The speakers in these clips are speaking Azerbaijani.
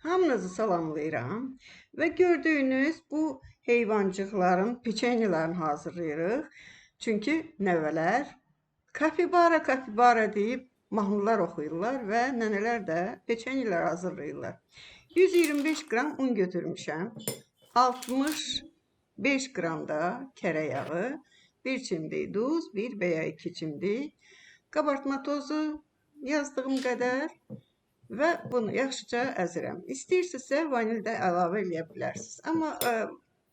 Hamınızı salamlayıram və gördüyünüz bu heyvancıqların, peçenyelərini hazırlayırıq. Çünki nəvələr kapibara, kapibara deyib mahnılar oxuyurlar və nənələr də peçenyelər hazırlayırlar. 125 qram un götürmüşəm, 65 qram da kərə yağı, 1 çimdik duz, 1 və ya 2 çimdik qabartma tozu yazdığım qədər və bunu yaxşıca əzirəm. İstəyirsinizsə vanil də əlavə eləyə bilərsiniz. Amma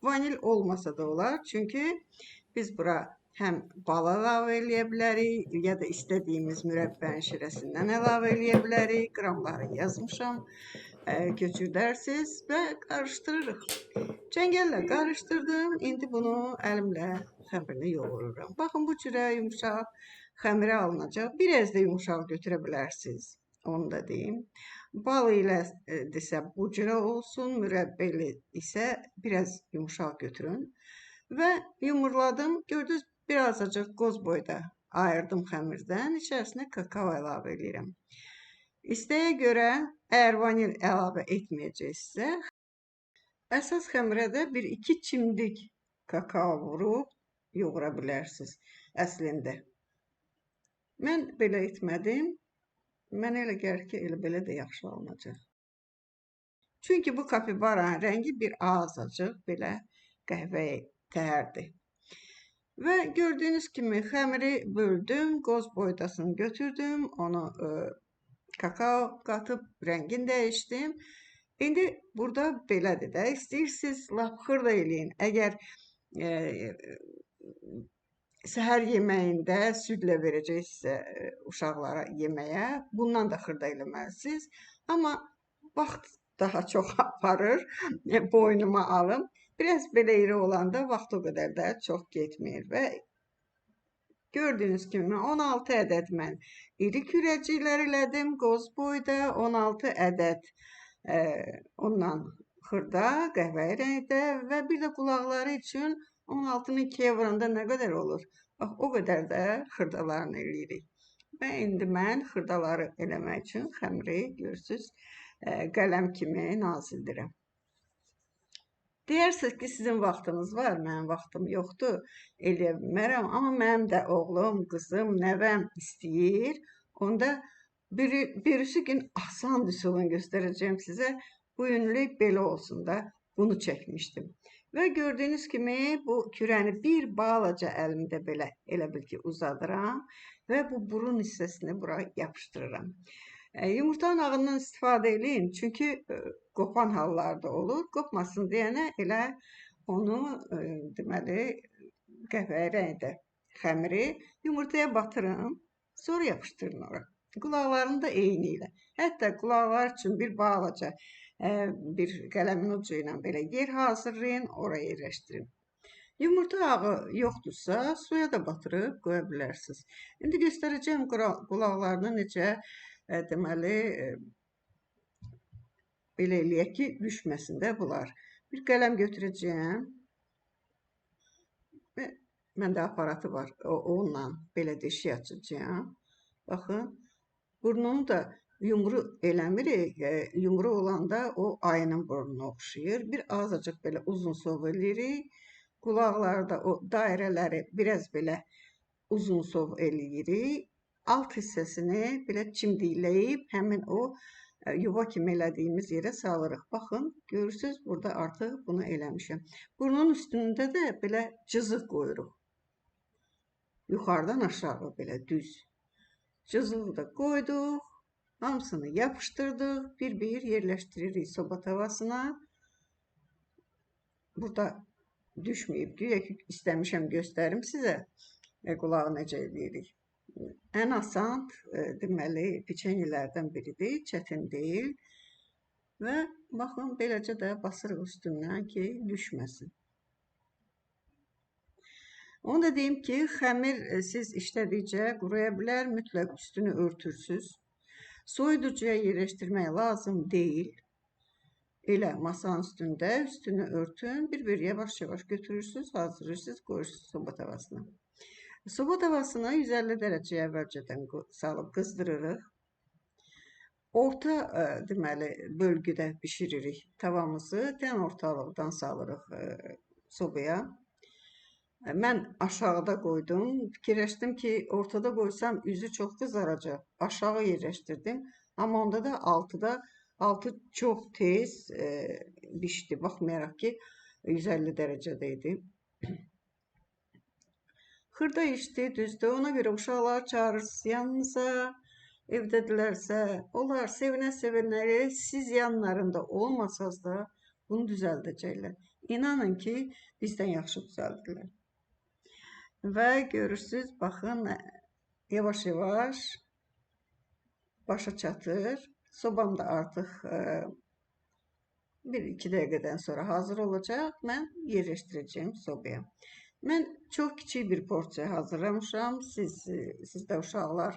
vanil olmasa da olar. Çünki biz bura həm bal əlavə eləyə bilərik, ya da istədiyimiz mürəbbənin şirəsindən əlavə eləyə bilərik. Qramları yazmışam. Köçürdərsiniz və qarışdırırıq. Çəngəllə qarışdırdım. İndi bunu əlimlə xəmirini yoğururam. Baxın, bu cürə yumşaq xəmirə alınacaq. Biraz da yumşaq götürə bilərsiniz. Onu da deyim. Bal ilə desə bu cürə olsun, mürəbbə ilə isə biraz yumşaq götürün. Və yumurladım. Gördünüz, birazcıq qoz boyda ayırdım xəmirdən. İçərisinə kakao əlavə eləyirəm. İstəyə görə əgər vanil əlavə etməyəcəksinizsə, əsas xəmirə də 1-2 çimdik kakao vurub yoğura bilərsiniz əslində. Mən belə etmədim. Mənə elə gəlir ki, elə belə də yaxşı alınacaq. Çünki bu kapibaranın rəngi bir azacıq belə qəhvəyi təhərdir. Və gördüyünüz kimi xəmiri böldüm, qoz boydasını götürdüm, onu kakao qatıb rəngini dəyişdim. İndi burada belədir də, istəyirsiniz lap xırda eləyin. Əgər səhər yeməyində südlə verəcəksinizsə uşaqlara yeməyə, bundan da xırda eləməlisiniz. Amma vaxt daha çox aparır, boynuma alım. Biraz belə iri olanda vaxt o qədər də çox getmir. Və gördüyünüz kimi 16 ədəd mən iri kürəciklər elədim, qoz boyda 16 ədəd ondan xırda, qəhvəyi rəngdə və bir də qulaqları üçün 16-nı 2-yə vuranda nə qədər olur? Bax, o qədər də xırdalarını eləyirik. Və indi mən xırdaları eləmək üçün xəmiri görürsünüz, qələm kimi nazildirəm. Deyərsiniz ki, sizin vaxtınız var, mənim vaxtım yoxdur, eləyə bilmərəm. Amma mənim də oğlum, qızım, nəvəm istəyir. Onda birisi gün asan üsulunu göstərəcəyim sizə. Bu günlük belə olsun da bunu çəkmişdim. Və gördüyünüz kimi bu kürəni bir balaca əlimdə belə elə bil ki uzadıram və bu burun hissəsini bura yapışdırıram. Yumurtanın ağından istifadə eləyin, çünki qopan hallarda olur. Qopmasın deyənə elə onu deməli qəhvəyi rəngdə xəmiri yumurtaya batırın, sonra yapışdırın ora. Qulaqlarını da eyni ilə. Hətta qulaqlar üçün bir balaca bir qələmin ucu ilə belə yer hazırlayın, oraya yerləşdirin. Yumurta ağı yoxdursa, suya da batırıb qoya bilərsiniz. İndi göstərəcəyim qulaqlarını necə deməli belə eləyək ki, düşməsin də bunlar. Bir qələm götürəcəyim və məndə aparatı var, onunla belə deşik açacağam. Baxın, burnunu da yumru eləmirik. Yumru olanda o ayının burnuna oxşayır. Bir azacıq belə uzun sov eləyirik. Qulaqları da o dairələri biraz belə uzun sov eləyirik. Alt hissəsini belə çimdikləyib həmin o yuva kimi elədiyimiz yerə salırıq. Baxın, görürsünüz, burada artıq bunu eləmişəm. Burnun üstündə də belə cızıq qoyuruq. Yuxarıdan aşağı belə düz. Cızığı da qoyduq. Hamısını yapışdırdıq, bir-bir yerləşdiririk soba tavasına. Burada düşməyib, güya ki, istəmişəm göstərim sizə qulağı necə eləyirik. Ən asan deməli peçenyelərdən biridir, çətin deyil. Və baxın, beləcə də basırıq üstündən ki, düşməsin. Onu da deyim ki, xəmir siz işlədikcə quruya bilər, mütləq üstünü örtürsünüz. Soyuducuya yerləşdirmək lazım deyil. Elə masanın üstündə üstünü örtün, bir-bir yavaş-yavaş götürürsünüz, hazırlayırsınız, qoyursunuz soba tavasına. Soba tavasına 150 dərəcəyə əvvəlcədən salıb qızdırırıq. Orta deməli bölgüdə bişiririk tavamızı. Tən ortalıqdan salırıq sobaya. Mən aşağıda qoydum. Fikirləşdim ki, ortada qoysam üzü çox qızaracaq. Aşağı yerləşdirdim. Amma onda da altı çox tez bişdi. Baxmayaraq ki, 150 dərəcədə idi. Xırda işdi, düzdür. Ona görə uşaqlar çağırırsınız yanınıza. Evdədirlərsə, onlar sevinə-sevinə, siz yanlarında olmasanız da bunu düzəldəcəklər. İnanın ki, bizdən yaxşı düzəldirlər. Və görürsünüz, baxın, yavaş-yavaş başa çatır. Sobam da artıq 1-2 dəqiqədən sonra hazır olacaq. Mən yerləşdirəcəyim sobaya. Mən çox kiçik bir porsiya hazırlamışam. Sizdə uşaqlar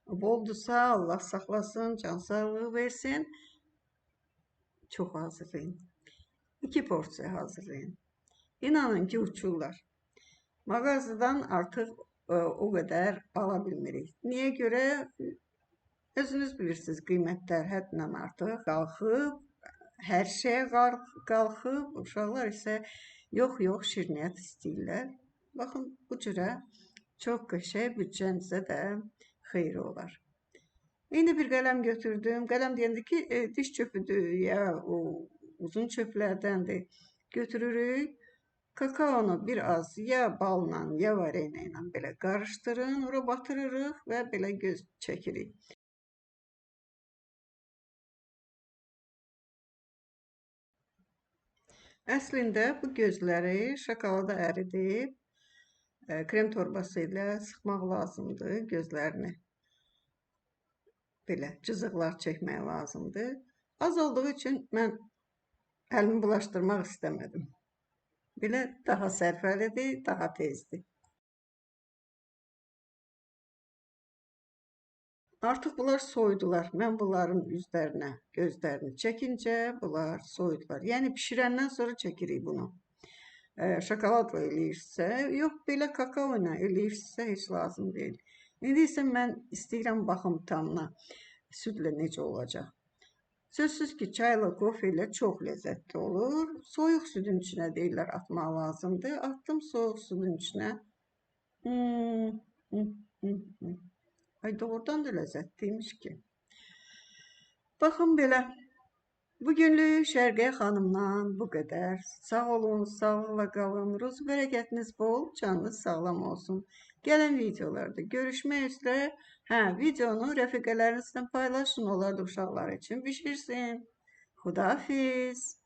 boldursa, Allah saxlasın, can sağlığı versin. Çox hazırlayın. 2 porsiya hazırlayın. İnanın ki, uçurlar. Mağazadan artıq o qədər ala bilmirik. Niyə görə? Özünüz bilirsiniz, qiymətlər həddindən artıq qalxıb, hər şeyə qalxıb, uşaqlar isə yox, yox, şirniyyat istəyirlər. Baxın, bu cürə çox qəşəng büdcənizə də xeyri olar. İndi bir qələm götürdüm. Qələm deyəndə ki, diş çöpüdür ya o uzun çöplərdəndir. Götürürük. Kakaonu bir az ya balla ya varenye ilə belə qarışdırın. Ora batırırıq və belə göz çəkirik. Əslində bu gözləri şokolada əridib krem torbası ilə sıxmaq lazımdır gözlərini. Belə cızıqlar çəkmək lazımdır. Az olduğu üçün mən əlimi bulaşdırmaq istəmədim. Belə daha sərfəlidir, daha tezdir. Artıq bunlar soyudular. Mən bunların üzlərinə, gözlərini çəkincə bunlar soyudular. Yəni pişirəndən sonra çəkirik bunu. Şokoladla eləyirsə, yox belə kakao ilə eləyirsə heç lazım deyil. İndi isə mən istəyirəm baxım tamına südlə necə olacaq. Sözsüz ki, çayla, kofe ilə çox ləzzətli olur. Soyuq südün içinə deyirlər atmaq lazımdır. Atdım soyuq südün içinə. Ay, doğrudan da ləzzətliymiş ki. Baxın belə. Bugünlük Şərqiyə xanımdan bu qədər. Sağ olun, sağlıqla qalın. Ruzu bərəkətiniz bol, canınız sağlam olsun. Gələn videolarda görüşmək üzrə. Hə, videonu rəfiqələrinizlə paylaşın, onlar da uşaqlar üçün bişirsin. Xudahafiz.